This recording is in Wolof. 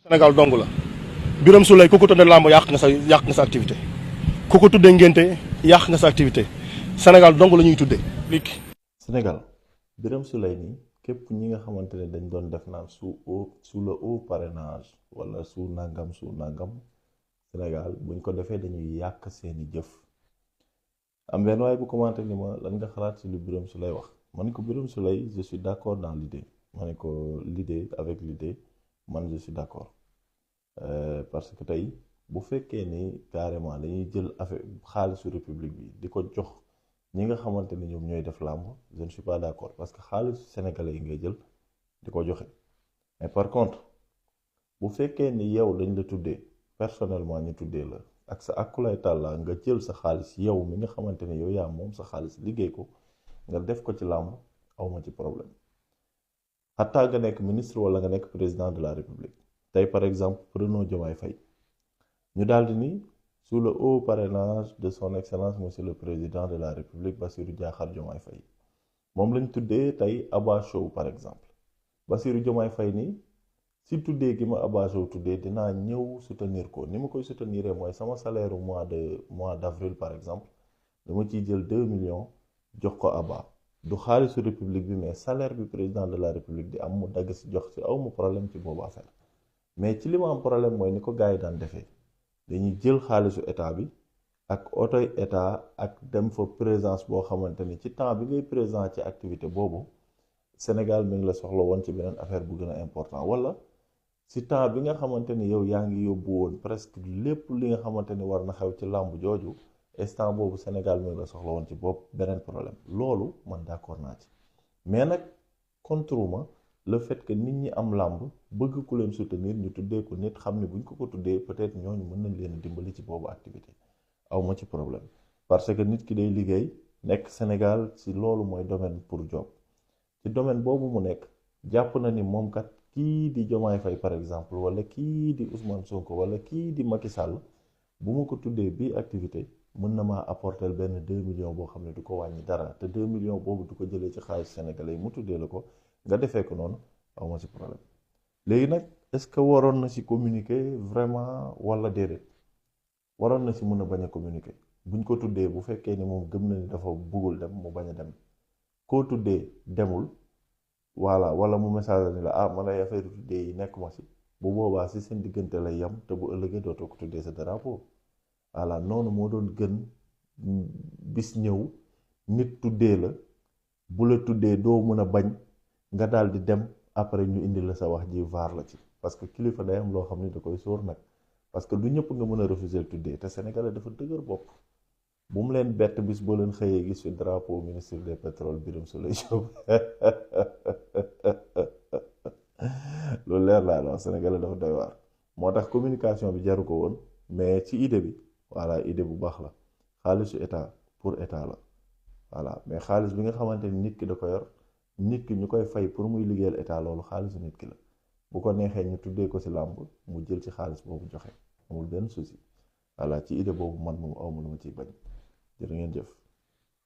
Sénégal dong la Birame Souleye ku ko tuddee làmb yàq nga sa activité ku ko tuddee ngénte yàq nga sa activité Sénégal dong la ñuy tuddee. Sénégal Birame Souleye nii képp ñi nga xamante ne dañ doon def naan sous le haut parrainage wala sous nangam Sénégal buñ ko defee dañuy yàq seeni jëf. am benn waaye bu commenté ni ma lan nga xalaat ci lu Birame Souleye wax ma ne ko Birame Souleye je suis d'accord dans l'idée ma ne ko avec l'idée man je suis d'accord parce que tey bu fekkee ni carrément dañuy jël affaire xaalisu république bi di ko jox ñi nga xamante ni ñoom ñooy def làmb je ne suis pas d'accord parce que xaalisu sénégalais yi ngay jël di ko joxe mais par contre bu fekkee ni yow dañ la tuddee personnellement ñu tuddee la ak sa akkulay tàlla nga jël sa xaalis yow mi nga xamante ni yow yaa moom sa xaalis liggéey ko nga def ko ci làmb awma ci problème xataa nga nekk ministre wala nga nekk président de la république tey par exemple prenons Diomaye Faye ñu daal di ni sous le haut parrainage de son excellence monsieur le président de la république Bassirou Diakhar Diomaye Faye moom lañ tuddee tey Abba Show par exemple Bassirou Diomaye Faye nii si tuddee gi ma Abba Show tuddee dinaa ñëw soutenir ko ni ma koy soutenir mooy sama salaire mois d'avril par exemple dama ciy jël 2 millions jox ko Abba du xaalisu république bi mais salaire bi président de la république di am mu dagg si jox si aw mu problème ci boobu affaire mais ci li ma am problème mooy ni ko gars yi daan defee dañuy jël xaalisu état bi ak otoy état ak dem fa présence boo xamante ni ci temps bi ngay présent ci activité boobu Sénégal mi ngi la soxla woon ci beneen affaire bu gën a important wala si temps bi nga xamante ni yow yaa ngi yóbbu woon presque lépp li nga xamante ni war na xew ci làmb jooju instant boobu Sénégal mi ngi la soxla woon ci bopp beneen problème loolu man d'accord naa ci mais nag contre ma le fait que nit ñi am làmb bëgg ku leen soutenir ñu tuddee ko nit xam ne buñ ko tuddee peut-être ñooñu mën nañ leen dimbali ci boobu activité aw ma ci problème parce que nit ki day liggéey nekk Sénégal ci loolu mooy domaine pour job ci domaine boobu mu nekk jàpp na ni moom kat kii di Diomaye Faye par exemple wala kii di Ousmane Sonko wala kii di Macky Sall bu ma ko tuddee bii activité mën na maa apporter benn 2 millions boo xam ne du ko wàññi dara te 2 millions boobu du ko jëlee ci xaalis sénégalais yi mu tuddee la ko nga defee ko noonu aw ma ci problème léegi nag est-ce que waroon na ci communiquer vraiment wala déedéet waroon na ci mën a bañ a communiquer buñ ko tuddee bu fekkee ni moom gëm na ni dafa bëggul dem mu bañ a dem koo tuddee demul voilà wala mu message ni la ah man ay affaire tuddee yi nekk ma ci bu boobaa ci seen diggante lay yam te bu ëllëgee dootoo ko tuddee sa drapeau voilà noonu moo doon gën bis ñëw nit tuddee la bu la tuddee doo mën a bañ nga daal di dem après ñu indi la sa wax ji vaar la ci parce que kilifa day am loo xam ni da koy sóor nag parce que du ñëpp nga mën a refuser tuddee te Sénégalais dafa dëgër bopp bu mu leen bett bis boo leen xëyee gis fi drapeau ministre des pétroles Birame Souleye Diop loolu leer laa la wax Sénégalais dafa doy waar moo tax communication bi jaru ko woon mais ci idée bi voilà idée bu baax la xaalisu état pour état la voilà mais xaalis bi nga xamante ni nit ki da ko yor nit ki ñu koy fay pour muy liggéeyal état loolu xaalisu nit ki la bu ko neexee ñu tuddee ko ci làmb mu jël ci xaalis boobu joxe amul benn souci voilà ci idée boobu man moom awma lu ma ciy bañ jërë ngeen jëf